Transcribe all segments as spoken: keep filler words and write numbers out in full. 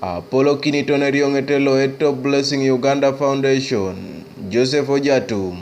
Apolokiniton erioŋet lo eto Blessing Uganda Foundation, Joseph Ojatum,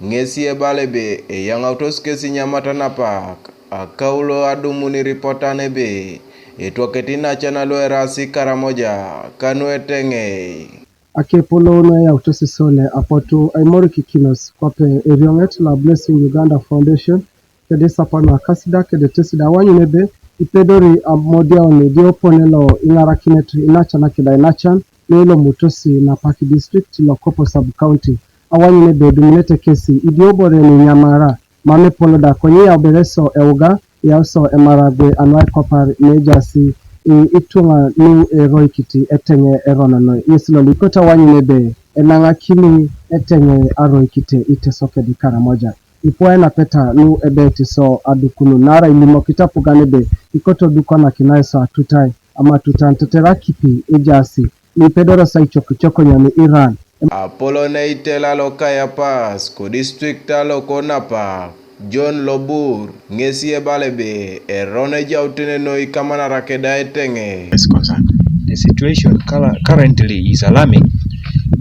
ŋesi ebala ebe eyaŋautos kesi nyamata napak, akaulo adumun ripotan ebe etwaketi nacan lu eraasi Karamoja kanu eteŋei. Akepolou nu eyautos isole apotu aimorikikinos kwape erioŋet lo Blessing Uganda Foundation, kede isapa nu akasida, kede tesida awanyun ebe ipedori amodiaun ediopone lo iŋarakinet inacan keda inacan, ne ilomutosi napak district lo Kopo sub county. Awanyun ebe edumunete kesi idiobore nu inyamara, mam epol da konye iyaubere so euga, iyau so emaragwe anu aikopar ne ejaasi i-, ituŋa nu eroikiti eteŋe eron noi. Ŋes lolo ikoto awanyun ebe enaŋakini eteŋe aroikite Iteso kede Karamoja. Ipu ainapeta nu ebe etiso adukunu, naarai ilimokit apugan ebe ikoto dukonakinai so atutai, ama atutan tetere akipi ejaasi, nipedoro so aicokicokonyo ni Iran. Apolon eitela lo Kayapas, ko district alo ko Napak, John Lobur, ŋesi ebala ebe eron ejautene noi kamanara keda eteŋe. Is concerned. The situation cur-, currently is alarming,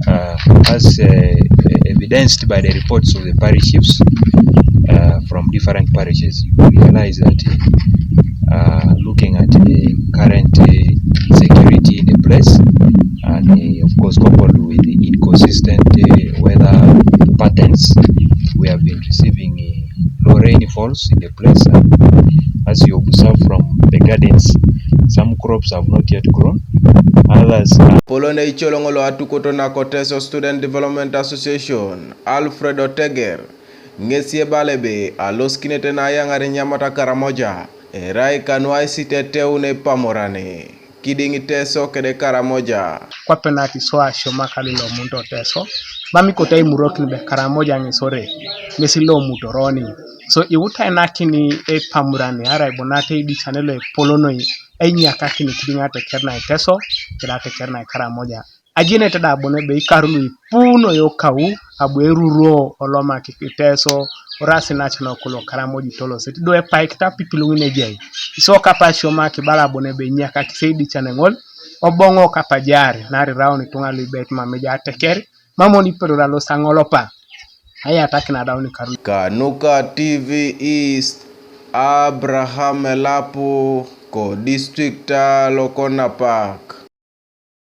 uh, as, uh, evidenced by the reports of the parish chiefs, uh, from different parishes. You realize that, uh, looking at the current, uh, insecurity in the place, and, uh, of course, coupled with the inconsistent, uh, weather patterns, we have been receiving, uh, low rainfalls in the place. And as you observe from the gardens, some crops have not yet grown. Others are Apolon eicoloŋ lo atukoto nako Teso Student Development Association, Alfred Oteger, ŋesi ebala ebe alosikinete na ayaŋar inyamata Karamoja erai kanu aisiteteun epamorane kidiŋ Teso kede Karamoja. Kwape nat iso asiomak lu ilomunito Teso, mam ikoto aimurokin ebe Karamoja ŋes ore, ŋes ilomutoroni. So iwutai nakini epamurani, arai bo nat eidicane lo epol noi, ainyakakin kidiŋ ateker na Iteso kede ateker na Karamoja. Ajenete da bon ebe ikaru lu ipu noi okau abu eruruo olomak Iteso, orasi nacan kolo Karamoja itolosit, do epaikit apipiluŋ nejai. Iso kape asiomak ibala bon ebe inyakakis eidicane ŋol, oboŋo kape ajar, naarai iraun ituŋa lu ibeit mam ejai ateker, mam oni ipedori alosaŋolopa. Ayatakin adaun ikaru. Kanuka T V East, Abraham Elapu, ko district lo ko Napak.